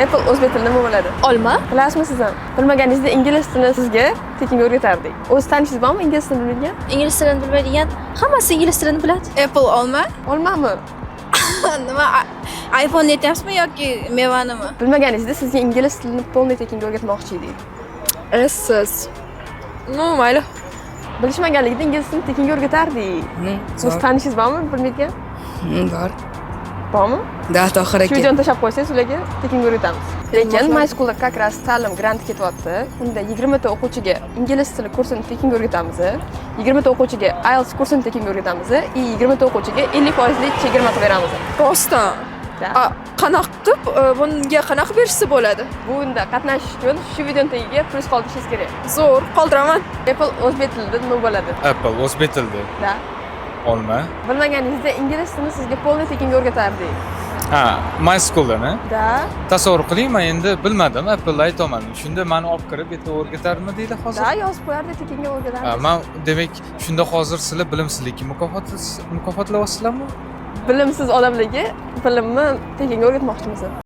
Apple o'zbek tilida nima bo'ladi? Olma. Bilasizmi siz ham? Bilmaganingizda ingliz tilini sizga tekinga o'rgatardik. O'zi tanishingiz bormi ingliz tilini bilmaydigan? Ingliz tilini bilmaydigan hammasi ingliz tilini biladi. Apple olma. Olmami? Nima, iPhone aytyapsizmi yoki mevanimi? Bilmaganingizda sizga ingliz tilini полный tekinga o'rgatmoqchi edik. Siz. Ну, mayli. Bilishmaganligida ingliz tilini tekinga o'rgatardik. O'zi tanishingiz bormi bilmaydigan? Bor. Bormi? Да, Tohir Shu aka. videoni tashlab qo'ysangiz, ularga tekinga o'rgatamiz. Lekin My Schoolda как раз ta'lim granti ketyapti. Unda 20 ta o'quvchiga ingliz tili kursini tekinga o'rgatamiz. 20 ta o'quvchiga IELTS kursini tekinga o'rgatamiz и 20 ta o'quvchiga 50 foizli chegirma qilib beramiz. Rostdan. Да. A, qanaqa qilib, bunga qanaqa berishsa bo'ladi? Bunda qatnashish uchun shu videoni tagiga plyus qoldirishingiz kerak. Zo'r, qoldiraman. Apple o'zbek tilida nima bo'ladi? Apple o'zbek tilida. Да. Olma. Bilmaganingizda ingliz tilini sizga полный tekinga o'rgatardik. Ha, My School'dan, a? Да. Tasavvur qiling, men endi bilmadim, Apple'da aytolmadim. Shunda mani olib kirib, yerda o'rgatarmi deydi hozir? Да, yozib qo'yardik, tekinga Ha, o'rgatardik. Man demak, shunda hozir sizlar bilimsizlikka mukofotlayapsizlarmi? Bilimsiz odamlarga bilimni tekinga o'rgatmoqchimiz.